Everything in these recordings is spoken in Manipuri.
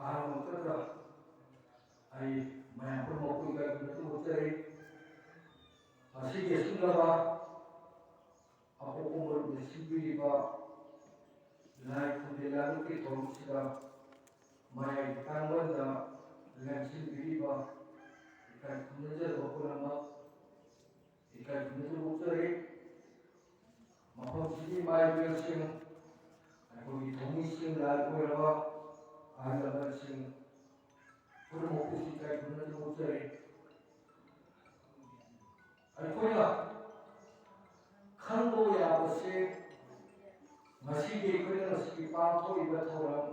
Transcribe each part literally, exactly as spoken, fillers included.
ꯑꯍꯥꯟꯕꯃꯛꯇꯗ ꯑꯩ ꯃꯌꯥꯝ ꯄꯨꯝꯅꯃꯛꯄꯨ ꯏꯀꯥꯏ ꯈꯨꯝꯅꯕ ꯎꯠꯆꯔꯤ꯫ ꯉꯁꯤꯒꯤ ꯑꯁꯤꯒꯨꯝꯂꯕ ꯑꯄꯣꯛꯄ ꯃꯔꯨꯞꯅ ꯁꯤꯟꯕꯤꯔꯤꯕ ꯂꯥꯏ ꯈꯨꯗꯦꯜ ꯂꯥꯂꯣꯛꯀꯤ ꯊꯧꯔꯝꯁꯤꯗ ꯃꯌꯥꯏ ꯊꯥꯡꯃꯟꯗ ꯂꯦꯡꯁꯤꯟꯕꯤꯔꯤꯕ ꯏꯀꯥꯏ ꯈꯨꯝꯅꯖꯔꯕ ꯄꯨꯝꯅꯃꯛ ꯏꯀꯥꯏ ꯈꯨꯝꯅꯖꯕ ꯎꯠꯆꯔꯤ꯫ ꯃꯐꯝꯁꯤꯒꯤ ꯏꯃꯥ ꯏꯕꯦꯜꯁꯤꯡ, ꯑꯩꯈꯣꯏꯒꯤ ꯊꯧꯃꯤꯁꯤꯡ, ꯂꯥꯏ ꯀꯣꯏꯔꯕ ꯑꯍꯜ ꯂꯃꯟꯁꯤꯡ ꯄꯨꯝꯅꯃꯛꯄꯨꯁꯨ ꯏꯀꯥꯏ ꯈꯨꯝꯅꯖꯕ ꯎꯠꯆꯔꯤ꯫ ꯑꯩꯈꯣꯏꯅ ꯈꯪꯕ ꯌꯥꯕꯁꯦ ꯉꯁꯤꯒꯤ ꯑꯩꯈꯣꯏꯅ ꯉꯁꯤꯒꯤ ꯄꯥꯡꯊꯣꯛꯏꯕ ꯊꯧꯔꯝ,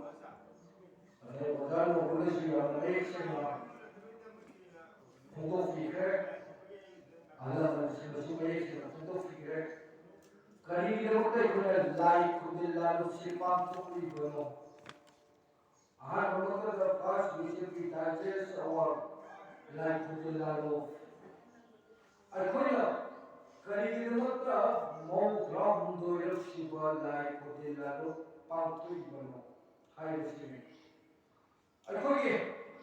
ꯉꯁꯥꯏ ꯑꯣꯖꯥ ꯅꯣꯡꯕꯅꯁꯨ ꯌꯥꯝꯅ ꯃꯌꯦꯛ ꯁꯦꯡꯅ ꯐꯣꯡꯗꯣꯛꯄꯤꯈ꯭ꯔꯦ, ꯑꯍꯜ ꯂꯃꯟꯁꯤꯡꯅꯁꯨ ꯃꯌꯦꯛ ꯁꯦꯡꯅ ꯐꯣꯡꯗꯣꯛꯄꯤꯈ꯭ꯔꯦ꯫ ꯀꯔꯤꯒꯤꯗꯃꯛꯇ ꯑꯩꯈꯣꯏꯅ ꯂꯥꯏ ꯈꯨꯗꯦꯜ ꯂꯥꯂꯣꯛꯁꯤ ꯄꯥꯡꯊꯣꯛꯂꯤꯕꯅꯣ? ꯑꯍꯥꯟꯕꯃꯛꯇꯗ first we should be digest our ꯂꯥꯏ ꯈꯨꯗꯦꯜ ꯂꯥꯂꯣꯛ꯫ ꯑꯩꯈꯣꯏꯅ ꯀꯔꯤꯒꯤꯗꯃꯛꯇ ꯃꯧꯗ꯭ꯔꯥ ꯍꯨꯝꯗꯣꯏꯔꯛ ꯁꯨꯕ ꯂꯥꯏ ꯈꯨꯗꯦꯜ ꯂꯥꯂꯣꯛ ꯄꯥꯡꯊꯣꯛꯏꯕꯅꯣ ꯍꯥꯏꯕꯁꯤꯅꯤ꯫ ꯑꯩꯈꯣꯏꯒꯤ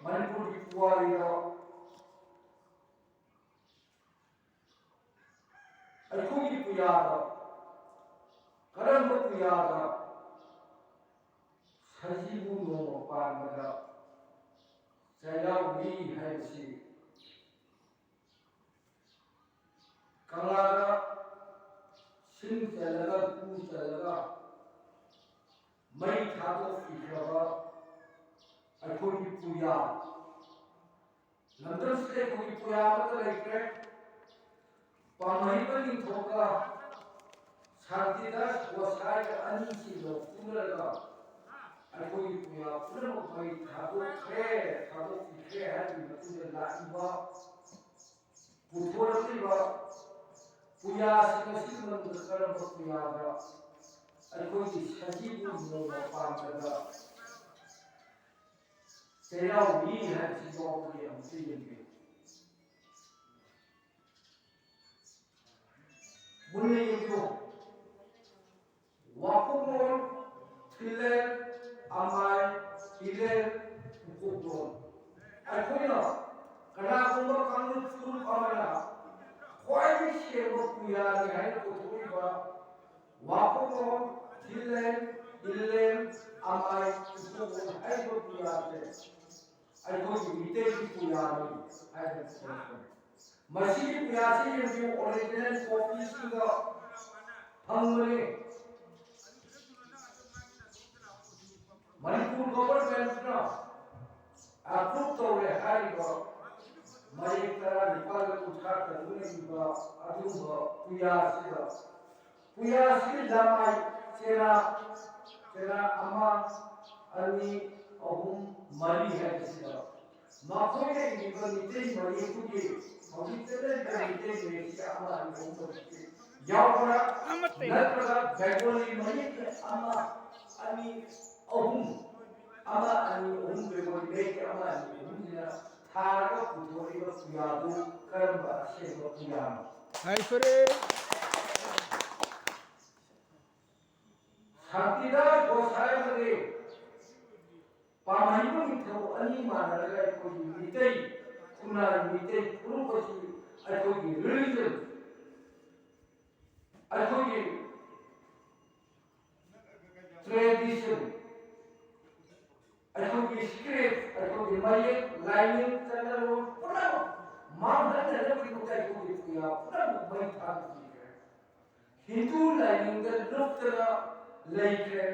ꯃꯅꯤꯄꯨꯔꯒꯤ ꯄꯨꯋꯥꯔꯤꯗ ꯑꯩꯈꯣꯏꯒꯤ ꯄꯨꯌꯥꯗ, ꯀꯔꯝꯕ ꯄꯨꯌꯥꯗ ꯁꯖꯤꯕꯨ ꯅꯣꯡꯃ ꯄꯥꯟꯕꯗ ꯆꯩꯔꯥꯎꯏ ꯍꯥꯏꯕꯁꯤ ꯀꯪꯂꯥꯗ ꯁꯤꯡ ꯆꯜꯂꯒ, ꯀꯨ ꯆꯜꯂꯒ ꯃꯩ ꯊꯥꯗꯣꯛꯄꯤꯈ꯭ꯔꯕ ꯑꯩꯈꯣꯏꯒꯤ ꯄꯨꯌꯥ, ꯂꯝꯗꯝꯁꯤꯗ ꯑꯩꯈꯣꯏꯒꯤ ꯄꯨꯌꯥ ꯑꯃꯠꯇ ꯂꯩꯇ꯭ꯔꯦ꯫ ꯄꯥꯝꯍꯩꯕ ꯅꯤꯡꯊꯧꯒ ꯁꯥꯟꯇꯤꯗꯥꯁ ꯒꯣꯁꯥꯏ ꯑꯅꯤꯁꯤ ꯂꯧꯊꯣꯛꯅꯔꯒ ꯑꯩꯈꯣꯏꯒꯤ ꯄꯨꯌꯥ ꯄꯨꯝꯅꯃꯛ ꯃꯩ ꯊꯥꯗꯣꯛꯈ꯭ꯔꯦ, ꯊꯥꯗꯣꯛꯄꯤꯈ꯭ꯔꯦ ꯍꯥꯏꯕꯒꯤ ꯃꯇꯨꯡꯗ ꯂꯥꯛꯂꯤꯕ ꯄꯨꯊꯣꯔꯛꯂꯤꯕ ꯄꯨꯌꯥꯁꯤꯡ ꯑꯁꯤꯒꯤ ꯃꯅꯨꯡꯗ ꯀꯔꯝꯕ ꯄꯨꯌꯥꯗ ꯑꯩꯈꯣꯏꯒꯤ ꯁꯖꯤꯕꯨ ꯅꯣꯡꯃ ꯄꯥꯟꯕꯗ ꯆꯩꯔꯥꯎꯕꯤ ꯍꯥꯏꯕꯁꯤ ꯌꯥꯎꯕꯒꯦ ꯑꯃꯨꯛꯇ ꯌꯦꯡꯕꯤꯌꯨ꯫ ꯁꯦꯝꯕ ꯄꯨꯌꯥꯅꯤ ꯍꯥꯏꯅ ꯄꯨꯊꯣꯛꯏꯕ ꯋꯥꯐꯝꯂꯣꯟ, ꯊꯤꯜꯂꯦꯟ, ꯏꯜꯂꯦꯟ, ꯑꯃꯥꯏ, ꯎꯄꯨ ꯍꯥꯏꯔꯤꯕ ꯄꯨꯌꯥꯁꯦ ꯑꯩꯈꯣꯏꯒꯤ ꯃꯤꯇꯩꯒꯤ ꯄꯨꯌꯥꯅꯤ ꯍꯥꯏꯅ ꯄꯨꯊꯣꯛꯄꯅꯤ꯫ ꯃꯁꯤꯒꯤ ꯄꯨꯌꯥꯁꯤ ꯌꯦꯡꯕꯤꯌꯨ, ꯑꯣꯔꯤꯖꯤꯅꯦꯜ ꯀꯣꯄꯤꯁꯤꯡꯒ ꯐꯪꯕꯅꯤ꯫ ꯃꯅꯤꯄꯨꯔ ꯒꯣꯕꯔꯃꯦꯟꯠꯅ ꯑꯦꯄ꯭ꯔꯨꯞ ꯇꯧꯔꯦ ꯍꯥꯏꯔꯤꯕ ꯃꯌꯦꯛ ꯇꯔꯥꯅꯤꯄꯥꯜꯒ ꯀꯨꯟꯊ꯭ꯔꯥ ꯇꯔꯨꯛꯅ ꯏꯕ ꯑꯗꯨꯒꯨꯝꯕ ꯄꯨꯌꯥꯁꯤꯗ, ꯄꯨꯌꯥꯁꯤꯒꯤ ꯂꯃꯥꯏ ꯆꯦꯔꯥ, ꯆꯦꯔꯥ ꯑꯃ, ꯑꯅꯤ, ꯑꯍꯨꯝ, ꯃꯔꯤ ꯍꯥꯏꯕꯁꯤꯗ ꯃꯈꯣꯏꯅ ꯏꯔꯤꯕ ꯃꯤꯇꯩ ꯃꯌꯦꯛꯇꯨꯒꯤ ꯍꯧꯖꯤꯛ ꯆꯠꯅꯔꯤꯕ ꯃꯤꯇꯩ ꯃꯌꯦꯛꯁꯤ ꯑꯃ ꯑꯅꯤ ꯑꯍꯨꯝ ꯃꯔꯤ ꯌꯥꯎꯕ꯭ꯔꯥ? ꯑꯃꯠꯇ ꯌꯥꯎꯗꯦ꯫ ꯅꯠꯇ꯭ꯔꯒ ꯕꯦꯡꯒꯣꯂꯤ ꯃꯌꯦꯛꯀꯤ ꯑꯃ, ꯑꯅꯤ, ꯑꯍꯨꯝ, ꯑꯃ, ꯑꯅꯤ, ꯑꯍꯨꯝ, ꯕꯦꯡꯒꯣꯂꯤ ꯃꯌꯦꯛꯀꯤ ꯑꯃ, ꯑꯅꯤ, ꯑꯍꯨꯝꯁꯤꯅ ꯊꯥꯔꯒ ꯄꯨꯊꯣꯛꯏꯕ ꯄꯨꯌꯥꯗꯨ ꯀꯔꯝꯕ ꯑꯁꯦꯡꯕ ꯄꯨꯌꯥꯅꯣ? ꯍꯥꯏ ꯐꯔꯦ꯫ ꯁꯥꯟꯇꯤꯗꯥꯁ ꯒꯣꯁꯥꯏ ꯑꯃꯗꯤ ꯄꯥꯝꯍꯩꯕ ꯅꯤꯡꯊꯧ ꯑꯅꯤ ꯃꯥꯟꯅꯔꯒ ꯑꯩꯈꯣꯏꯒꯤ ꯃꯤꯇꯩ, ꯈꯨꯟꯅꯥꯏ ꯃꯤꯇꯩ ꯐꯨꯔꯨꯞ ꯑꯁꯤ ꯑꯩꯈꯣꯏꯒꯤ ꯔꯤꯂꯤꯖꯟ, ꯑꯩꯈꯣꯏꯒꯤ ꯇ꯭ꯔꯦꯗꯤꯁꯟ, ꯑꯩꯈꯣꯏꯒꯤ ꯁ꯭ꯀ꯭ꯔꯤꯞ, ꯑꯩꯈꯣꯏꯒꯤ ꯃꯌꯦꯛ, ꯂꯥꯏꯅꯤꯡ, ꯆꯠꯅꯔꯣꯜ ꯄꯨꯝꯅꯃꯛ ꯃꯥꯡꯍꯟꯅꯅꯕꯒꯤꯗꯃꯛꯇ ꯑꯩꯈꯣꯏꯒꯤ ꯄꯨꯌꯥ ꯄꯨꯝꯅꯃꯛ ꯃꯩ ꯊꯥꯗꯣꯛꯄꯤꯈ꯭ꯔꯦ꯫ ꯍꯤꯟꯗꯨ ꯂꯥꯏꯅꯤꯡꯗ ꯂꯨꯞꯇꯅ ꯂꯩꯈ꯭ꯔꯦ꯫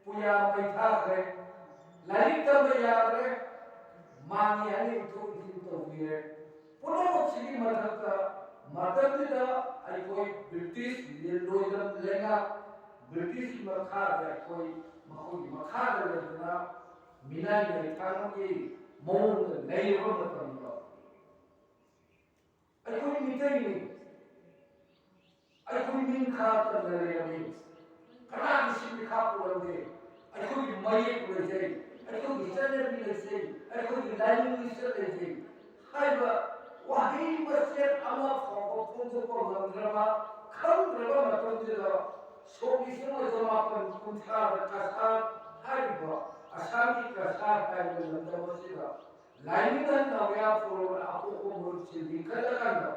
ꯄꯨꯌꯥ ꯃꯩ ꯊꯥꯈ꯭ꯔꯦ꯫ ꯂꯥꯏꯔꯤꯛ ꯇꯝꯕ ꯌꯥꯗ꯭ꯔꯦ꯫ ꯃꯥꯡꯉꯤ ꯍꯥꯏꯅ ꯏꯊꯣꯛ ꯏꯁꯤꯟ ꯇꯧꯕꯤꯔꯦ꯫ ꯄꯨꯝꯅꯃꯛꯁꯤꯒꯤ ꯃꯊꯛꯇ ꯃꯇꯝꯗꯨꯗ ꯑꯩꯈꯣꯏ ꯕ꯭ꯔꯤꯇꯤꯁ ꯂꯣꯏꯂꯝ ꯂꯩꯉꯥꯛ, ꯕ꯭ꯔꯤꯇꯤꯁꯀꯤ ꯃꯈꯥꯗ ꯑꯩꯈꯣꯏ ꯃꯈꯣꯏꯒꯤ ꯃꯈꯥꯗ ꯂꯩꯗꯨꯅ ꯃꯤꯅꯥꯏ ꯂꯩꯊꯥꯡꯒꯤ ꯃꯑꯣꯡꯗ ꯂꯩꯔꯕ ꯃꯇꯝꯗ ꯑꯩꯈꯣꯏ ꯃꯤꯇꯩꯅꯤ꯫ ꯑꯩꯈꯣꯏ ꯃꯤꯡꯈꯥ ꯇꯝꯅ ꯂꯩꯔꯝꯃꯤ꯫ ꯀꯅꯥꯒꯤꯁꯨ ꯃꯤꯈꯥ ꯄꯣꯜꯂꯝꯗꯦ꯫ ꯑꯩꯈꯣꯏꯒꯤ ꯃꯌꯦꯛ ꯂꯩꯖꯩ, ꯑꯩꯈꯣꯏꯒꯤ ꯆꯠꯅꯕꯤ ꯂꯩꯖꯩ, ꯑꯩꯈꯣꯏꯒꯤ ꯂꯥꯏꯅꯤꯡ ꯂꯤꯆꯠ ꯂꯩꯖꯩ ꯍꯥꯏꯕ ꯋꯥꯍꯩ ꯃꯆꯦꯠ ꯑꯃ ꯐꯥꯎꯕ ꯐꯣꯡꯗꯣꯛꯄ ꯉꯝꯗ꯭ꯔꯕ, ꯈꯪꯗ꯭ꯔꯕ ꯃꯇꯝꯗꯨꯗ ꯁꯣꯛ ꯂꯤꯁꯤꯡ ꯑꯃ ꯆꯃꯥꯄꯟ ꯀꯨꯟꯊ꯭ꯔꯥꯗ ꯀꯁꯥꯔ ꯍꯥꯏꯔꯤꯕ, ꯑꯁꯥꯝꯒꯤ ꯀꯁꯥꯔ ꯍꯥꯏꯔꯤꯕ ꯂꯝꯗꯝ ꯑꯁꯤꯗ ꯂꯥꯏꯅꯤꯡ ꯅꯥꯎꯔꯤꯌꯥ ꯐꯣꯔꯝꯅ ꯑꯄꯣꯛꯄ ꯃꯔꯨꯞꯁꯤꯡ ꯂꯤꯡꯈꯠꯂꯀꯥꯟꯗ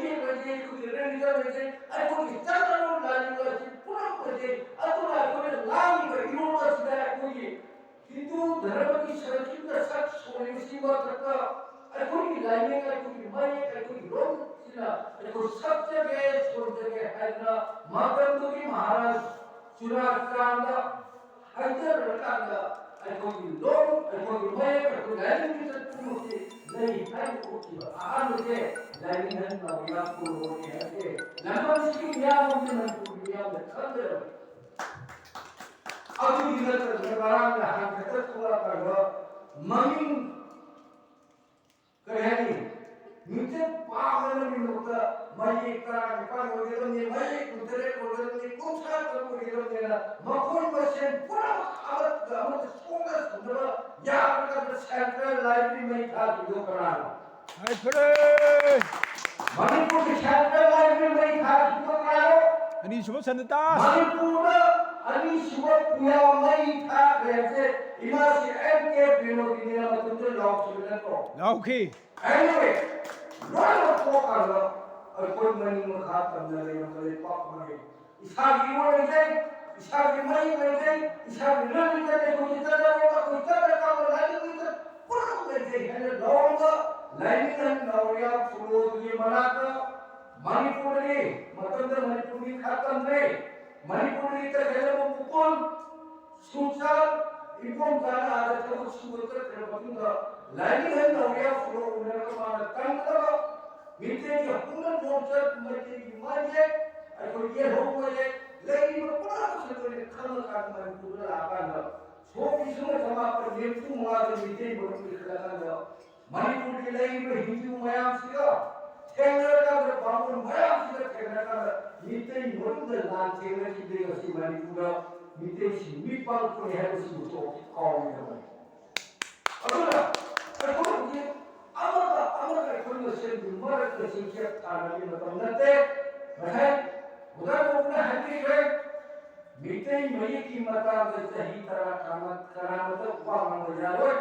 ꯂꯩꯖꯩ, ꯑꯩꯈꯣꯏꯒꯤ religion ꯂꯩꯖꯩ, ꯑꯩꯈꯣꯏꯒꯤ ꯆꯠꯅꯔꯣꯜ ꯂꯥꯏꯅꯤꯡ ꯑꯁꯤ ꯄꯨꯝꯅꯃꯛ ꯂꯩꯖꯩ꯫ ꯑꯗꯨꯅ ꯑꯩꯈꯣꯏꯅ ꯉꯥꯡꯂꯤꯕ ꯏꯔꯣꯜ ꯑꯁꯤꯗ ꯑꯩꯈꯣꯏꯒꯤ ꯍꯤꯟꯗꯨ ꯙꯔꯃꯒꯤ ꯁꯔꯁꯤꯡꯗ ꯁꯛ ꯁꯣꯜꯂꯤꯕꯁꯤ ꯃꯊꯛꯇ ꯑꯩꯈꯣꯏꯒꯤ ꯂꯥꯏꯅꯤꯡ, ꯑꯩꯈꯣꯏꯒꯤ ꯃꯌꯦꯛ, ꯑꯩꯈꯣꯏꯒꯤ ꯂꯣꯟꯁꯤꯅ ꯑꯩꯈꯣꯏ ꯁꯛꯆꯒꯦ, ꯁꯣꯟꯖꯒꯦ ꯍꯥꯏꯗꯅ ꯃꯇꯝꯗꯨꯒꯤ ꯃꯍꯥꯔꯥꯖ ꯆꯨꯔꯥꯆꯥꯟꯗ ꯍꯥꯏꯖꯔꯀꯥꯟꯗ ꯑꯩꯈꯣꯏꯒꯤ ꯂꯣꯟ, ꯑꯩꯈꯣꯏꯒꯤ ꯃꯌꯦꯛ, ꯑꯩꯈꯣꯏ ꯂꯥꯏꯅꯤꯡꯒꯤ ꯆꯠꯄꯃꯛꯁꯤ ꯂꯩ ꯍꯥꯏꯅ ꯎꯠꯈꯤꯕ ꯑꯍꯥꯟꯕꯁꯦ ꯂꯥꯏꯅꯤꯡ ꯍꯟ ꯅꯥꯎꯔꯤꯌꯥ ꯀꯣꯂꯣꯅꯤ ꯍꯥꯏꯕꯁꯦ ꯂꯝꯗꯝꯁꯤꯒꯤ ꯃꯤꯌꯥꯝ ꯑꯃꯗꯤ ꯃꯅꯤꯄꯨꯔꯒꯤ ꯃꯤꯌꯥꯝꯅ ꯈꯪꯗ꯭ꯔꯕꯅꯤ꯫ ꯑꯗꯨꯒꯤ ꯅꯠꯇꯗꯅ ꯉꯔꯥꯡ ꯅꯍꯥꯟ ꯈꯛꯇ ꯊꯣꯛꯂꯛꯑꯀꯥꯟꯗ ꯃꯃꯤꯡ ꯀꯔꯤ ꯍꯥꯏꯅꯤ? ꯃꯤꯡꯆꯠ ꯄꯥꯝꯅꯅꯕꯒꯤꯗꯃꯛꯇ ꯃꯌꯦꯛ ꯇꯔꯥꯅꯤꯄꯥꯟ ꯑꯣꯏꯒꯗꯕꯅꯤ, ꯃꯌꯦꯛ ꯀꯨꯟꯇꯔꯦꯠ ꯑꯣꯏꯒꯗꯕꯅꯤ, ꯀꯨꯟꯊ꯭ꯔꯥ ꯇꯔꯨꯛ ꯑꯣꯏꯒꯗꯕꯅꯤꯅ ꯃꯈꯣꯏ ꯃꯁꯦꯟ ꯄꯨꯝꯅꯃꯛ ꯑꯃꯠꯇ ꯑꯃꯠꯇ ꯁꯣꯛꯅ ꯁꯝꯅꯕ ꯌꯥꯔꯀꯥꯟꯗ central library ꯃꯩ ꯊꯥꯈꯤꯕꯗꯣ ꯀꯅꯥꯅꯣ? ꯍꯥꯏꯈ꯭ꯔꯦ꯫ ꯃꯅꯤꯄꯨꯔꯒꯤ central library ꯃꯩ ꯊꯥꯈꯤꯕꯗꯣ ꯀꯅꯥꯅꯣ? ꯑꯅꯤꯁꯨꯕ ꯁꯅꯥꯇꯥꯁ꯫ ꯃꯅꯤꯄꯨꯔꯗ ꯑꯅꯤꯁꯨꯕ ꯄꯨꯌꯥ ꯃꯩ ꯊꯥꯈ꯭ꯔꯦ ꯍꯥꯏꯕꯁꯦ ꯏꯃꯥꯁꯤ ꯑꯦꯝ ꯀꯦ ꯕꯤꯅꯣꯗꯤꯅꯤꯅ ꯃꯇꯝꯗꯨꯗ ꯂꯥꯎꯈꯤꯕ ꯅꯠꯇ꯭ꯔꯣ? ꯂꯥꯎꯈꯤ꯫ Anyway, ꯂꯣꯏꯅꯃꯛ ꯊꯣꯛꯑꯀꯥꯟꯗ ꯑꯩꯈꯣꯏ ꯃꯅꯤꯡ ꯃꯈꯥ ꯇꯝꯅ ꯂꯩꯔꯝꯕ ꯂꯩꯄꯥꯛ ꯑꯃꯅꯤ꯫ ꯏꯁꯥꯒꯤ ꯏꯔꯣꯜ ꯂꯩꯖꯩ, ꯏꯁꯥꯒꯤ ꯃꯌꯦꯛ ꯂꯩꯖꯩ, ꯏꯁꯥꯒꯤ ꯂꯣꯟ ꯂꯩꯖꯩ, ꯑꯩꯈꯣꯏꯒꯤ ꯆꯠꯅꯔꯣꯜ, ꯑꯩꯈꯣꯏ ꯆꯠꯅ ꯀꯥꯡꯂꯣꯟ, ꯂꯥꯏꯅꯤꯡ ꯂꯩꯖꯩ, ꯄꯨꯝꯅꯃꯛ ꯂꯩꯖꯩ ꯍꯥꯏꯅ ꯂꯥꯎꯔꯝꯕ ꯂꯥꯏꯅꯤꯡ ꯍꯟ ꯅꯥꯎꯔꯤꯌꯥ ꯐꯨꯂꯣꯗꯨꯒꯤ ꯃꯅꯥꯛꯇ ꯃꯅꯤꯄꯨꯔꯗꯒꯤ, ꯃꯇꯝꯗ ꯃꯅꯤꯄꯨꯔꯒꯤ ꯈꯥ ꯇꯝꯗ꯭ꯔꯦ, ꯃꯅꯤꯄꯨꯔꯗꯒꯤ ꯇꯈꯦꯜꯂꯝꯕ ꯄꯨꯀꯣꯜ ꯁꯨꯡꯁꯥ ꯏꯕꯣꯝꯆꯥꯅ ꯑꯥꯗ ꯊꯕꯛ ꯁꯨꯕ ꯆꯠꯈ꯭ꯔ ꯃꯇꯨꯡꯗ ꯂꯥꯏꯅꯤꯡ ꯍꯟ ꯅꯥꯎꯔꯤꯌꯥ ꯐꯨꯂꯣ ꯎꯅꯔꯒ ꯃꯥꯅ ꯇꯝꯒꯗꯕ ꯃꯤꯇꯩꯒꯤ ꯍꯧꯅ ꯂꯣꯟꯆꯠ, ꯃꯩꯇꯩꯒꯤ ꯃꯌꯦꯛ, ꯑꯩꯈꯣꯏ ꯌꯦꯜꯍꯧ ꯃꯌꯦꯛ, ꯂꯩꯔꯤꯕ ꯄꯨꯝꯅꯃꯛꯁꯦ ꯑꯩꯈꯣꯏꯅ ꯈꯪꯉꯀꯥꯟꯗ ꯃꯅꯤꯄꯨꯔꯗ ꯂꯥꯛꯑꯀꯥꯟꯗ ꯁꯣꯛ ꯂꯤꯁꯤꯡ ꯑꯃ ꯆꯃꯥꯄꯟ ꯅꯤꯐꯨ ꯃꯉꯥꯗ ꯃꯤꯇꯩ ꯃꯔꯨꯞ ꯂꯤꯡꯈꯠꯂꯀꯥꯟꯗ ꯃꯅꯤꯄꯨꯔꯒꯤ ꯂꯩꯔꯤꯕ ꯍꯤꯟꯗꯨ ꯃꯌꯥꯝꯁꯤꯒ ꯊꯦꯡꯅꯔꯀꯥꯟꯗ, ꯕꯥꯃꯣꯟ ꯃꯌꯥꯝꯁꯤꯒ ꯊꯦꯡꯅꯔꯀꯥꯟꯗ ꯃꯤꯇꯩ ꯃꯔꯨꯞꯅ ꯂꯥꯟ ꯊꯦꯡꯅꯈꯤꯕꯗꯒꯤ ꯉꯁꯤ ꯃꯅꯤꯄꯨꯔꯗ ꯃꯤꯇꯩꯁꯤ ꯃꯤ ꯄꯥꯡꯊꯣꯛꯑꯦ ꯍꯥꯏꯕꯁꯤꯕꯨ ꯀꯥꯎꯔꯣꯏꯗꯕꯅꯤ꯫ ꯑꯗꯨꯅ ꯑꯩꯈꯣꯏ ꯍꯧꯖꯤꯛ ꯑꯃꯒ ꯑꯃꯒ ꯑꯩꯈꯣꯏ ꯃꯁꯦꯟꯒꯤ ꯃꯔꯛꯇ ꯆꯤꯡꯆꯦꯞ ꯊꯥꯅꯕꯒꯤ ꯃꯇꯝ ꯅꯠꯇꯦ꯫ ꯉꯁꯥꯏ ꯑꯣꯖꯥ ꯅꯣꯡꯕꯅ ꯍꯥꯏꯕꯤꯈ꯭ꯔꯦ, ꯃꯤꯇꯩ ꯃꯌꯦꯛꯀꯤ ꯃꯇꯥꯡꯗ ꯆꯍꯤ ꯇꯔꯥ ꯀꯅꯥ-, ꯀꯅꯥꯃꯠꯇ ꯋꯥ ꯉꯥꯡꯕ ꯌꯥꯔꯣꯏ꯫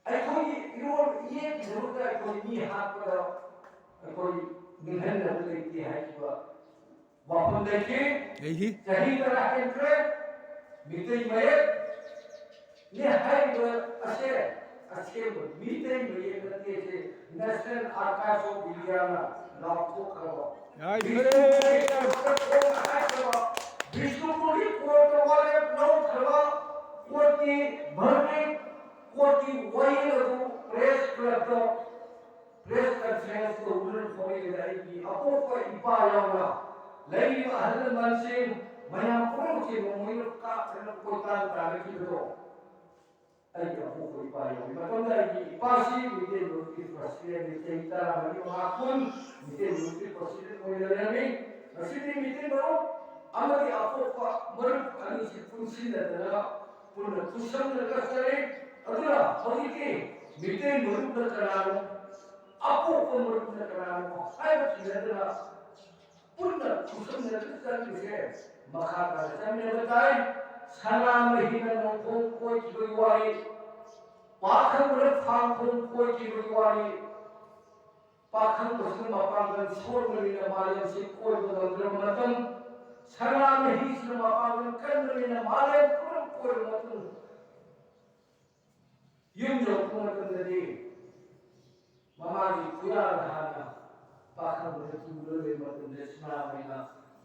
ꯑꯩꯈꯣꯏꯒꯤ ꯏꯔꯣꯜ ꯏꯌꯦꯛꯀꯤꯗꯃꯛꯇ ꯑꯩꯈꯣꯏ ꯃꯤ ꯍꯥꯠꯄꯗ ꯑꯩꯈꯣꯏ ꯅꯤꯡꯍꯟꯅꯕ ꯂꯩꯇꯦ ꯍꯥꯏꯈꯤꯕ ꯋꯥꯐꯝ ꯂꯩꯈꯤ꯫ ꯂꯩꯈꯤ꯫ ꯆꯍꯤ ꯇꯔꯥ ꯍꯦꯟꯈ꯭ꯔꯦ꯫ ꯃꯤꯇꯩ ꯃꯌꯦꯛ ꯅꯤ ꯍꯥꯏꯔꯤꯕ ꯑꯁꯦ ꯑꯁꯦꯡꯕ ꯃꯤꯇꯩ ꯃꯌꯦꯛ ꯅꯠꯇꯦ꯫ ꯁꯤ National Archives of Indiaꯅ ꯂꯥꯎꯊꯣꯛꯈ꯭ꯔꯕ꯫ ꯌꯥꯏ, ꯐꯔꯦ꯫ ꯕꯤꯁꯅꯨꯄꯨꯔꯒꯤ ꯀꯣꯔꯠꯇ ꯋꯥꯔꯦꯞ ꯂꯧꯈ꯭ꯔꯕ ꯀꯣꯔꯠꯀꯤ verdict, ꯀꯣꯔꯠꯀꯤ ꯋꯥꯌꯦꯜ ꯑꯗꯨ press clubꯇ press conference ꯇꯧꯗꯨꯅ ꯐꯣꯡꯉꯤꯕꯗ ꯑꯩꯒꯤ ꯑꯄꯣꯛꯄ ꯏꯄꯥ ꯌꯥꯎꯅ ꯂꯩꯔꯤꯕ ꯑꯍꯜ ꯂꯃꯟꯁꯤꯡ ꯃꯌꯥꯝ ꯄꯨꯝꯅꯃꯛꯁꯦ ꯅꯣꯡꯃꯩꯅ ꯀꯥꯞꯇꯅ ꯀꯣꯏꯇꯥꯟ ꯇꯥꯟꯅꯈꯤꯕꯗꯣ ꯑꯩꯒꯤ ꯑꯄꯣꯛꯄ ꯏꯄꯥ ꯌꯥꯎꯏ꯫ ꯃꯇꯝꯗ ꯑꯩꯒꯤ ꯏꯄꯥꯁꯤ ꯃꯤꯇꯩ ꯃꯔꯨꯞꯀꯤ presidentꯅꯤ꯫ ꯆꯍꯤ ꯇꯔꯥꯃꯔꯤ ꯃꯉꯥ ꯀꯨꯟ ꯃꯤꯇꯩ ꯃꯔꯨꯞꯀꯤ president ꯑꯣꯏꯅ ꯂꯩꯔꯝꯃꯤ꯫ ꯉꯁꯤꯗꯤ ꯃꯤꯇꯩ ꯃꯔꯨꯞ ꯑꯃꯗꯤ ꯑꯄꯣꯛꯄ ꯃꯔꯨꯞ ꯑꯅꯤꯁꯤ ꯄꯨꯟꯁꯤꯟꯅꯗꯅ ꯄꯨꯟꯅ ꯈꯨꯠꯁꯝꯅꯔꯒ ꯆꯠꯂꯤ꯫ ꯑꯗꯨꯅ ꯍꯧꯖꯤꯛꯇꯤ ꯃꯤꯇꯩ ꯃꯔꯨꯞꯅ ꯀꯅꯥꯅꯣ, ꯑꯄꯣꯛꯄ ꯃꯔꯨꯞꯅ ꯀꯅꯥꯅꯣ ꯍꯥꯏꯕ ꯊꯤꯅꯗꯅ ꯄꯨꯟꯅ ꯈꯨꯠꯁꯝꯅꯗꯨꯅ ꯆꯠꯂꯤꯁꯦ ꯃꯈꯥ ꯇꯥꯅ ꯆꯠꯃꯤꯟꯅꯕ ꯇꯥꯏ꯫ ꯁꯅꯥꯃꯍꯤꯅ ꯅꯣꯡꯐꯣꯡ ꯀꯣꯏꯈꯤꯕꯒꯤ ꯋꯥꯔꯤ, ꯄꯥꯈꯪꯕꯅ ꯐꯥꯡꯈꯣꯡ ꯀꯣꯏꯈꯤꯕꯒꯤ ꯋꯥꯔꯤ, ꯄꯥꯈꯪꯕꯁꯤꯅ ꯃꯄꯥꯡꯒꯜ ꯁꯣꯟꯕꯅꯤꯅ ꯃꯥꯂꯦꯝꯁꯤ ꯀꯣꯏꯕ ꯉꯝꯗ꯭ꯔꯕ ꯃꯇꯝ, ꯁꯅꯥꯃꯍꯤꯁꯤꯅ ꯃꯄꯥꯡꯒꯜ ꯀꯟꯕꯅꯤꯅ ꯃꯥꯂꯦꯝ ꯄꯨꯝꯅꯃꯛ ꯀꯣꯏꯕ ꯃꯇꯝ, ꯌꯨꯝ ꯌꯧꯔꯛꯄ ꯃꯇꯝꯗꯗꯤ ꯃꯃꯥꯒꯤ ꯈꯨꯌꯥꯗ ꯍꯥꯟꯅ ꯄꯥꯈꯪꯕꯗ ꯇꯨꯔꯒ ꯂꯩꯕ ꯃꯇꯝꯗ ꯁꯅꯥꯃꯍꯤꯅ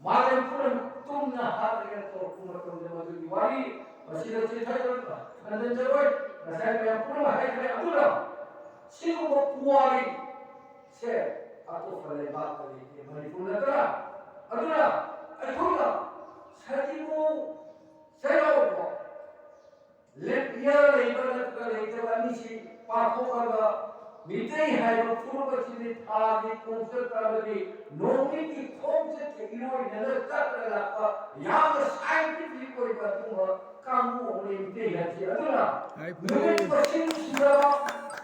ꯃꯥꯂꯦꯝ ꯄꯨꯝꯅꯃꯛ ꯇꯨꯝꯅ ꯍꯥꯠꯂꯒ ꯇꯧꯔꯛꯄ ꯃꯇꯝꯗ ꯃꯗꯨꯒꯤ ꯋꯥꯔꯤ ꯃꯁꯤꯗ ꯆꯤꯊꯔꯣꯏ, ꯈꯟꯖꯤꯟꯖꯔꯣꯏ꯫ ꯉꯁꯥꯏ ꯃꯌꯥꯝ ꯄꯨꯝꯅꯃꯛ ꯍꯥꯏꯈ꯭ꯔꯦ꯫ ꯑꯗꯨꯅ ꯁꯤꯒꯨꯝꯕ ꯄꯨꯋꯥꯔꯤꯁꯦ ꯑꯇꯣꯞꯄ ꯂꯩꯕꯥꯛꯇ ꯂꯩꯇꯦ, ꯃꯅꯤꯄꯨꯔ ꯅꯠꯇꯅ꯫ ꯑꯗꯨꯅ ꯑꯩꯈꯣꯏꯅ ꯁꯖꯤꯕꯨ ꯆꯩꯔꯥꯎꯕ leap year ꯂꯩꯕ ꯅꯠꯇ꯭ꯔꯒ ꯂꯩꯇꯕ ꯑꯅꯤꯁꯤ ꯄꯥꯊꯣꯛꯑꯒ ꯃꯤꯇꯩ ꯍꯥꯏꯕ ꯐꯨꯔꯨꯞ ꯑꯁꯤꯗꯤ ꯊꯥꯒꯤ ꯈꯣꯡꯆꯠ ꯑꯃꯗꯤ ꯅꯣꯡꯃꯒꯤ ꯈꯣꯡꯆꯠꯀ ꯏꯔꯣꯏꯅꯅ ꯆꯠꯂꯒ ꯂꯥꯛꯄ ꯌꯥꯝꯅ scientific ꯑꯣꯏꯕ ꯑꯗꯨꯒꯨꯝꯕ ꯀꯥꯡꯕꯨ ꯑꯃꯅꯤ ꯃꯤꯇꯩ ꯍꯥꯏꯁꯤ꯫ ꯑꯗꯨꯅ ꯌꯥꯏ, ꯐꯔꯦ꯫ ꯅꯨꯃꯤꯠ ꯃꯁꯤꯡ ꯁꯨꯔꯕ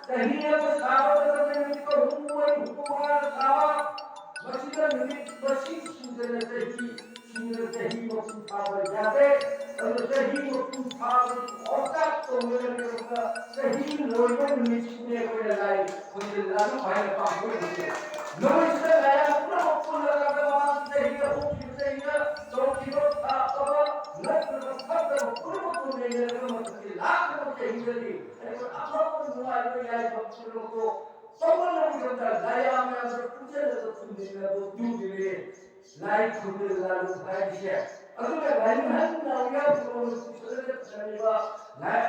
ꯆꯍꯤ ꯑꯃ ꯁꯥꯕ ꯃꯇꯝꯗ ꯅꯨꯃꯤꯠ ꯑꯍꯨꯝ, ꯃꯔꯤ, ꯍꯨꯝꯐꯨ ꯃꯉꯥ ꯁꯥꯕ, ꯃꯁꯤꯗ ꯅꯨꯃꯤꯠ ꯃꯁꯤꯡ ꯁꯨꯗꯅ ꯆꯍꯤ ꯁꯤꯡꯅ ꯆꯍꯤ ꯃꯄꯨꯡ ꯐꯥꯕ ꯌꯥꯗꯦ꯫ ꯑꯗꯨ ꯆꯍꯤ ꯃꯄꯨꯡ ꯐꯥꯕꯗꯨ ꯑꯣꯛꯆꯥꯛ ꯇꯧꯅꯅꯕꯒꯤꯗꯃꯛꯇ ꯆꯍꯤ ꯂꯣꯏꯕ ꯅꯨꯃꯤꯠꯁꯤꯡꯅ ꯑꯩꯈꯣꯏꯅ ꯂꯥꯏ ꯈꯨꯔꯨꯝꯖꯤꯜꯂꯒ ꯍꯥꯏꯅ ꯄꯥꯡꯊꯣꯛꯏ꯫ ꯅꯨꯃꯤꯠꯁꯤꯗ ꯂꯥꯏꯔꯥꯡ ꯄꯨꯝꯅꯃꯛ ꯄꯨꯜꯂꯒ ꯃꯃꯥꯡ ꯆꯍꯤꯗ ꯍꯧꯈꯤꯕ ꯆꯍꯤꯗ ꯇꯧꯈꯤꯕ ꯐꯕ ꯅꯠꯇ꯭ꯔꯒ ꯐꯠꯇꯕ ꯄꯨꯝꯅꯃꯛꯇꯨ ꯅꯩꯅꯔꯒ ꯃꯊꯪꯒꯤ ꯂꯥꯛꯂꯤꯕ ꯆꯍꯤꯗꯗꯤ ꯑꯩꯈꯣꯏ ꯑꯐꯕ ꯅꯨꯡꯉꯥꯏꯕ ꯌꯥꯏꯐꯕ ꯄꯨꯝꯅꯃꯛꯇꯣ ꯇꯧꯅꯕꯒꯤꯗꯃꯛꯇ ꯂꯥꯏꯔꯥꯡ ꯃꯌꯥꯝꯗ ꯄꯨꯟꯁꯤꯜꯂꯒ ꯊꯨꯡꯃꯤꯟꯅꯕ ꯑꯗꯨꯒꯤꯅꯤ ꯂꯥꯏ ꯈꯨꯔꯨꯝꯕ ꯂꯥꯂꯣꯡ ꯍꯥꯏꯔꯤꯁꯦ꯫ ꯑꯗꯨꯒ ꯂꯥꯏꯅꯤꯡꯍꯟ ꯅꯥꯎꯔꯤꯌꯥ ꯐꯨꯔꯣꯟ ꯄꯨꯁꯤꯜꯂꯒ ꯊꯝꯂꯤꯕ ꯂꯥꯏ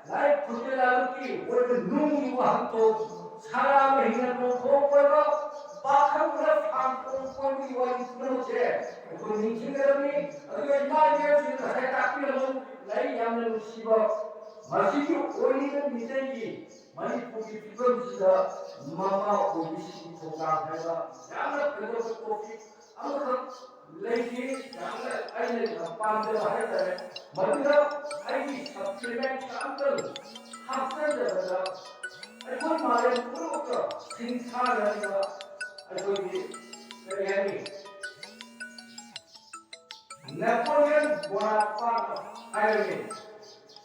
ꯂꯥꯏ ꯈꯨꯔꯨꯝꯕ ꯂꯥꯂꯣꯡꯒꯤ ꯑꯣꯏꯕ ꯅꯨꯡꯒꯤ ꯋꯥꯍꯟꯊꯣꯛ ꯁꯅꯥ ꯃꯍꯤꯅ ꯅꯣꯡꯊꯣꯛ ꯑꯣꯏꯕ ꯄꯥꯈꯪꯅ ꯐꯥꯟ ꯇꯣꯡ ꯀꯣꯏꯕꯒꯤ ꯋꯥꯔꯤ ꯄꯨꯝꯅꯃꯛꯁꯦ ꯑꯩꯈꯣꯏ ꯅꯤꯡꯁꯤꯡꯒꯗꯕꯅꯤ꯫ ꯑꯗꯨꯒ ꯏꯃꯥ ꯏꯕꯦꯜꯁꯤꯡꯅ ꯉꯁꯥꯏ ꯇꯥꯛꯄꯤꯔꯝꯕ ꯂꯥꯏꯔꯤꯛ ꯌꯥꯝꯅ ꯅꯨꯡꯁꯤꯕ ꯃꯁꯤꯒꯤ ꯑꯣꯏꯔꯤꯕ ꯃꯤꯇꯩꯒꯤ ꯃꯅꯤꯄꯨꯔꯒꯤ ꯐꯤꯕꯝꯁꯤꯗ ꯃꯃꯥ ꯑꯣꯏꯕꯤꯁꯤꯡꯒꯤ ꯊꯧꯗꯥꯡ ꯍꯥꯏꯕ ꯌꯥꯝꯅ ꯐꯖꯕ ꯇꯣꯄꯤꯛ ꯑꯃꯈꯛ ꯂꯩꯈꯤ꯫ ꯌꯥꯝꯅ ꯑꯩꯅ ꯌꯥꯝ ꯄꯥꯝꯖꯕ ꯍꯥꯏꯇꯥꯔꯦ꯫ ꯃꯗꯨꯗ ꯑꯩꯒꯤ ꯁꯞꯄ꯭ꯂꯤꯃꯦꯟ ꯑꯝꯇꯪ ꯍꯥꯞꯆꯟꯖꯕꯗ ꯑꯩꯈꯣꯏ ꯃꯥꯂꯦꯝ ꯄꯨꯝꯅꯃꯛꯇ ꯁꯤꯡꯊꯥꯅꯔꯤꯕ ꯑꯩꯈꯣꯏꯒꯤ ꯀꯔꯤ ꯍꯥꯏꯅꯤ ꯅꯦꯄꯣꯂꯤꯌꯟ ꯕꯣꯅꯥꯄꯥꯔꯠ ꯍꯥꯏꯔꯝꯃꯤ꯫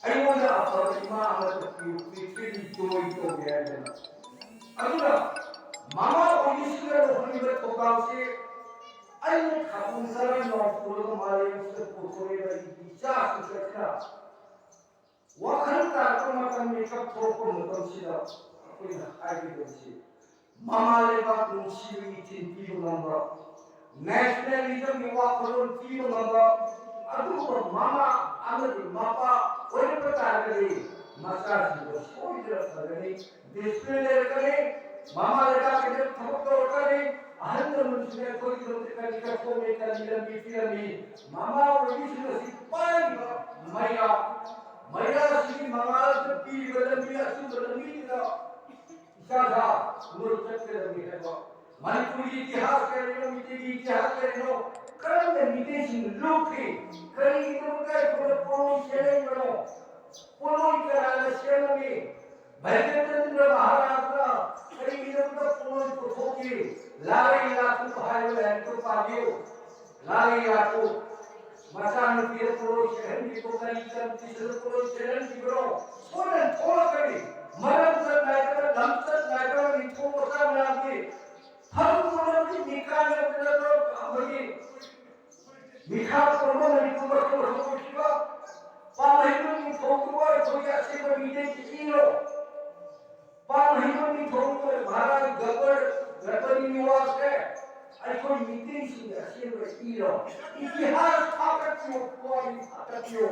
ꯑꯩꯉꯣꯟꯗ ꯑꯐꯕ ꯏꯃꯥ ꯑꯃꯇ ꯄꯤꯌꯨ, ꯄ꯭ꯔꯤꯊꯤꯕꯤ ꯖꯣꯏ ꯇꯧꯒꯦ ꯍꯥꯏꯗꯅ꯫ ꯑꯗꯨꯅ ꯃꯃꯥ ꯑꯣꯏꯕꯤꯁꯤꯡꯅ ꯂꯧꯍꯟꯕ ꯊꯧꯗꯥꯡꯁꯤ ꯑꯩꯅ ꯊꯥꯕꯨꯡ ꯈꯔ ꯅꯧꯊꯣꯛꯂꯒ ꯃꯥꯂꯦꯝꯁꯤꯗ ꯄꯨꯊꯣꯔꯛꯏꯕ ꯑꯩꯒꯤ ꯏꯆꯥꯁꯤꯡ ꯑꯁꯤꯅ ꯋꯥꯈꯜ ꯇꯥꯔꯛꯄ ꯃꯇꯝ, ꯃꯤꯀꯞ ꯊꯣꯛꯄ ꯃꯇꯝꯁꯤꯗ ꯑꯩꯈꯣꯏꯅ ꯍꯥꯏꯒꯗꯕꯁꯤ ꯃꯃꯥ ꯂꯩꯕꯥꯛ ꯅꯨꯡꯁꯤꯕꯒꯤ ꯏꯊꯤꯜ ꯄꯤꯕ ꯉꯝꯕ, ꯅꯦꯁꯅꯦꯂꯤꯖꯝꯒꯤ ꯋꯥꯈꯜꯂꯣꯟ ꯄꯤꯕ ꯉꯝꯕ ꯑꯗꯨꯒꯨꯝꯕ ꯃꯃꯥ ꯑꯃꯗꯤ ꯃꯄꯥ ꯑꯣꯏꯔꯛꯄ ꯇꯥꯔꯒꯗꯤ ꯃꯆꯥꯁꯤꯡꯗꯣ ꯁꯣꯏꯗꯅ ꯐꯒꯅꯤ, ꯗꯤꯁꯤꯄ꯭ꯂꯤꯟ ꯂꯩꯔꯛꯀꯅꯤ, ꯃꯃꯥ ꯂꯩꯕꯥꯛꯀꯤꯗꯃꯛ ꯊꯕꯛ ꯇꯧꯔꯛꯀꯅꯤ꯫ ꯑꯍꯜ ꯂꯃꯟꯁꯤꯡꯅ ꯑꯩꯈꯣꯏꯒꯤꯗꯃꯛꯇ ꯀꯔꯤ ꯀꯠꯊꯣꯛꯂꯦ, ꯀꯔꯤ ꯂꯝꯕꯤ ꯄꯤꯔꯝꯃꯤ? ꯃꯃꯥ ꯑꯣꯏꯕꯤꯁꯤꯡ ꯑꯁꯤ ꯄꯥꯏꯔꯤꯕ ꯃꯩꯔꯥ, ꯃꯩꯔꯥꯁꯤꯒꯤ ꯃꯉꯥꯜꯗ ꯄꯤꯔꯤꯕ ꯂꯝꯕꯤ, ꯑꯆꯨꯝꯕ ꯂꯝꯕꯤꯗꯨꯗ ꯏꯁꯥꯗ ꯅꯣꯏ ꯆꯠꯀꯗꯕꯅꯤ ꯍꯥꯏꯕ ꯃꯅꯤꯄꯨꯔꯒꯤ ꯏꯇꯤꯍꯥꯁ ꯀꯔꯤꯅꯣ, ꯃꯤꯇꯩꯒꯤ ꯏꯇꯤꯍꯥꯁ ꯀꯔꯤꯅꯣ, ꯀꯔꯝꯅ ꯃꯤꯇꯩꯁꯤꯡ ꯂꯨꯞꯈꯤ, ꯀꯔꯤꯒꯤꯗꯃꯛꯇ ꯑꯩꯈꯣꯏꯅ ꯄꯣꯠꯂꯣꯏ ꯁꯦꯝꯂꯛꯏꯕꯅꯣ, ꯄꯣꯠꯂꯣꯏ ꯀꯅꯥꯅ ꯁꯦꯝꯂꯝꯃꯤ, ꯚꯩꯒ꯭ꯌꯥꯅꯦꯟꯗ꯭ꯔ ꯃꯍꯥꯔꯥꯖꯅ ꯀꯔꯤꯒꯤꯗꯃꯛꯇ ꯄꯣꯠꯂꯣꯏ ꯄꯨꯊꯣꯛꯈꯤ, ꯂꯥꯂꯩ ꯂꯥꯊꯨ ꯍꯥꯏꯕ ꯂꯥꯏꯔꯤꯛꯇꯨ ꯄꯥꯕꯤꯌꯨ꯫ ꯂꯥꯂꯩ ꯂꯥꯊꯨ ꯃꯆꯥꯅꯨꯄꯤꯗ ꯄꯣꯠꯂꯣꯏ ꯁꯦꯝꯍꯟꯕꯤꯕ ꯀꯔꯤ ꯇꯝꯈꯤꯗꯅ ꯄꯣꯠꯂꯣꯏ ꯁꯦꯝꯍꯟꯈꯤꯕꯅꯣ? ꯁꯣꯏꯗꯅ ꯊꯣꯛꯂꯛꯀꯅꯤ꯫ ꯃꯔꯝꯆꯠ ꯅꯥꯏꯗꯕ, ꯂꯝꯆꯠ ꯅꯥꯏꯗꯕ ꯅꯤꯡꯊꯧ ꯃꯆꯥ ꯃꯌꯥꯝꯒꯤ ꯐꯪꯕꯒꯤ ꯃꯤꯀꯥꯏꯅꯕꯗ ꯑꯩꯈꯣꯏꯒꯤ ꯃꯤꯈꯥ ꯄꯣꯟꯕ ꯃꯅꯤꯄꯨꯔ ꯃꯊꯧ ꯍꯧꯈꯤꯕ ꯄꯥꯝꯍꯩꯕ ꯅꯤꯡꯊꯧꯗꯨ ꯑꯩꯈꯣꯏꯒꯤ ꯑꯁꯦꯡꯕ ꯃꯤꯇꯩꯒꯤ ꯏꯔꯣ꯫ ꯄꯥꯝꯍꯩꯕ ꯅꯤꯡꯊꯧꯗꯨ ꯃꯍꯥꯔꯥꯖ ꯒꯕꯔ ꯒꯕꯔꯒꯤ ꯅꯤꯋꯥꯁꯁꯦ ꯑꯩꯈꯣꯏ ꯃꯤꯇꯩꯁꯤꯡꯒꯤ ꯑꯁꯦꯡꯕ ꯏꯔꯣ꯫ ꯏꯇꯤꯍꯥꯁ ꯐꯥꯒꯠꯄꯤꯌꯨ, ꯄꯨꯋꯥꯔꯤ ꯐꯥꯒꯠꯄꯤꯌꯨ꯫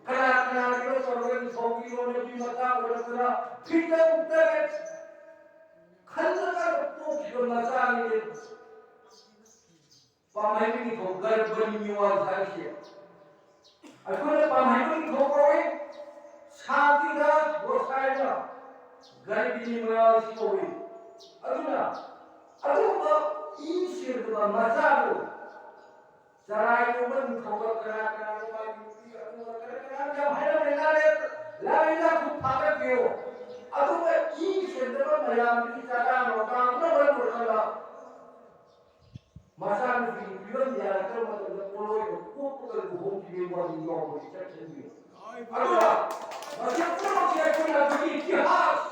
ꯀꯅꯥ ꯀꯅꯥꯒꯤꯅꯣ ꯇꯧꯔꯒ ꯅꯤꯡꯊꯧꯒꯤ ꯂꯣꯟ ꯑꯗꯨꯒꯤ ꯃꯇꯥꯡ ꯑꯣꯏꯔꯛꯇꯅ ꯐꯤꯗꯝ ꯇꯔꯦꯠ ꯈꯜꯂꯀꯥꯟꯗ ꯄꯣꯛꯈꯤꯕ ꯃꯆꯥꯅꯤꯅꯦ꯫ ꯄꯥꯝꯍꯩꯕ ꯅꯤꯡꯊꯧ ꯒꯔꯚꯅꯤ ꯅꯤꯋꯥꯜ ꯍꯥꯏꯔꯤꯁꯦ꯫ ꯑꯩꯈꯣꯏꯅ ꯄꯥꯝꯍꯩꯕ ꯅꯤꯡꯊꯧ ꯀꯧꯏ, ꯁꯥꯟꯇꯤꯗꯥꯁ ꯒꯣꯁꯥꯏꯅ ꯒꯔꯚꯅꯤ ꯅꯤꯋꯥꯜ ꯀꯧꯏ꯫ ꯑꯗꯨꯅ ꯑꯗꯨꯒꯨꯝꯕ ꯏ ꯁꯦꯡꯗꯕ ꯃꯆꯥꯗꯨ ꯆꯔꯥꯏꯒꯨꯝꯕ ꯅꯤꯡꯊꯧꯒ ꯀꯅꯥ ꯀꯅꯥꯅꯣ ꯃꯥꯒꯤ ꯅꯨꯄꯤ ꯑꯗꯨꯒ ꯀꯅꯥ ꯀꯅꯥꯅꯣ ꯌꯥꯝ ꯍꯥꯏꯔꯝꯃꯦ꯫ ꯂꯥꯏꯔꯤꯛ ꯂꯥꯏꯔꯤꯛ ꯂꯥꯏꯁꯨ ꯐꯥꯒꯠꯄꯤꯌꯨ꯫ ꯑꯗꯨꯒ ꯏ ꯁꯦꯡꯗꯕ ꯃꯌꯥꯝꯗꯨꯒꯤ ꯆꯔꯥ ꯅꯣꯡꯗꯥꯡꯗꯨꯅ ꯃꯔꯝ ꯑꯣꯏꯔꯀꯥꯟꯗ ꯃꯆꯥꯅꯨꯄꯤꯒꯤ ꯐꯤꯕꯝ ꯌꯥꯔꯛꯇꯕ ꯃꯇꯝꯗ ꯄꯣꯠꯂꯣꯏꯕ ꯀꯣꯛꯄꯒ ꯂꯨꯍꯣꯡꯈꯤꯕꯒꯤ ꯋꯥꯔꯤ ꯌꯥꯎꯕꯒꯤ ꯆꯠꯈꯤꯕꯅꯤ꯫ ꯑꯗꯨꯒ ꯃꯁꯤ ꯄꯨꯝꯅꯃꯛꯁꯦ ꯑꯩꯈꯣꯏꯅ ꯑꯩꯈꯣꯏꯒꯤ ꯏꯇꯤꯍꯥꯁ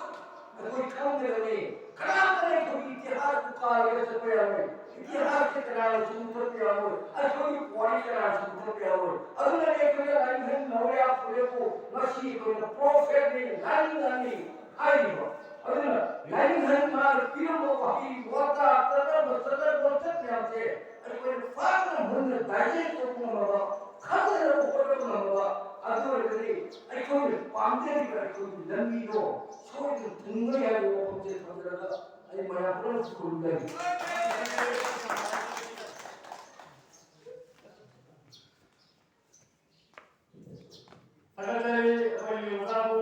ꯑꯩꯈꯣꯏ ꯈꯪꯒꯗꯕꯅꯤ꯫ ꯀꯅꯥꯝꯇꯅ ꯑꯩꯈꯣꯏꯒꯤ ꯏꯇꯤꯍꯥꯁꯄꯨ ꯀꯥꯜꯂꯒ ꯆꯠꯄ ꯌꯥꯔꯣꯏ꯫ ꯏꯇꯤꯍꯥꯁꯁꯦ ꯀꯅꯥꯅꯁꯨ ꯃꯨꯊꯠꯄ ꯌꯥꯔꯣꯏ꯫ ꯑꯩꯈꯣꯏꯒꯤ ꯄꯨꯋꯥꯔꯤ ꯀꯅꯥꯅꯁꯨ ꯃꯨꯊꯠꯄ ꯌꯥꯔꯣꯏ꯫ ꯑꯗꯨꯅꯅꯦ ꯑꯩꯈꯣꯏꯅ ꯂꯥꯏꯅꯤꯡꯊꯧ ꯅꯥꯎꯔꯦꯝ ꯐꯨꯂꯦꯕꯨ ꯉꯁꯤ ꯑꯩꯈꯣꯏꯅ ꯄ꯭ꯔꯣꯐꯦꯠꯅꯤ, ꯂꯥꯏꯅꯤꯡꯊꯧꯅꯤ ꯍꯥꯏꯔꯤꯕ꯫ ꯑꯗꯨꯅ ꯂꯥꯏꯅꯤꯡꯊꯧ ꯃꯥꯅ ꯄꯤꯔꯝꯕ ꯋꯥꯍꯩ ꯋꯥꯇꯥ ꯇꯠꯅꯕ ꯆꯠꯅ ꯂꯣꯟꯆꯠ ꯃꯌꯥꯝꯁꯦ ꯑꯩꯈꯣꯏꯅ ꯐꯖꯅ ꯃꯨꯟꯅ ꯗꯥꯏꯖꯦꯁ ꯇꯧꯕ ꯉꯝꯃꯕ, ꯈꯪꯅꯅꯕ ꯍꯣꯠꯅꯕ ꯉꯝꯃꯕ, ꯑꯗꯨ ꯑꯣꯏꯔꯒꯗꯤ ꯑꯩꯈꯣꯏꯅ ꯄꯥꯝꯖꯔꯤꯕ ꯑꯩꯈꯣꯏꯒꯤ ꯂꯝꯕꯤꯗꯣ ꯁꯣꯏꯗꯅ ꯊꯨꯡꯒꯅꯤ ꯍꯥꯏꯕ ꯋꯥꯐꯝꯁꯦ ꯊꯝꯖꯔꯒ ꯑꯩ ꯃꯌꯥꯝ ꯄꯨꯝꯅꯃꯛꯁꯨ ꯈꯨꯔꯨꯝꯖꯔꯤ꯫ ꯊꯥꯒꯠꯆꯔꯤ ꯑꯩꯈꯣꯏꯒꯤ ꯑꯣꯖꯥꯕꯨ,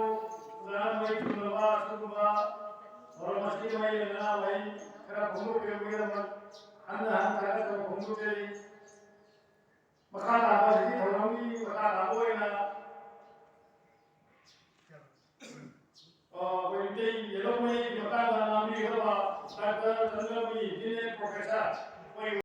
ꯑꯣꯖꯥ ꯃꯩ ꯆꯨꯝꯂꯕ ꯑꯁꯤꯒꯨꯝꯕ ꯊꯧꯔꯝ ꯑꯁꯤꯒꯤ ꯃꯥꯏ ꯂꯩꯅꯅ ꯋꯥꯍꯩ ꯈꯔ ꯐꯣꯡꯗꯣꯛꯄꯤꯔꯛꯄꯒꯤꯗꯃꯛ ꯍꯟꯅ ꯍꯟꯅ ꯊꯥꯒꯠꯆꯕ ꯐꯣꯡꯗꯣꯛꯆꯔꯤ꯫ ꯃꯈꯥ ꯇꯥꯕ ꯍꯧꯖꯤꯛꯀꯤ ꯊꯧꯔꯝꯒꯤ ꯃꯈꯥ ꯇꯥꯕ ꯑꯣꯏꯅ ꯑ, ꯑꯩꯈꯣꯏ ꯃꯤꯇꯩ ꯌꯦꯜꯍꯧ ꯃꯌꯦꯛꯀꯤ ꯃꯇꯥꯡꯗ ꯉꯥꯡꯕꯤꯒꯗꯕ ꯗꯥꯛꯇꯔ ꯆꯟꯗ꯭ꯔꯃꯨꯅꯤ, ꯗꯤꯟ ꯑꯦꯟ ꯄ꯭ꯔꯣꯐꯦꯁꯔ, ꯑꯩꯈꯣꯏ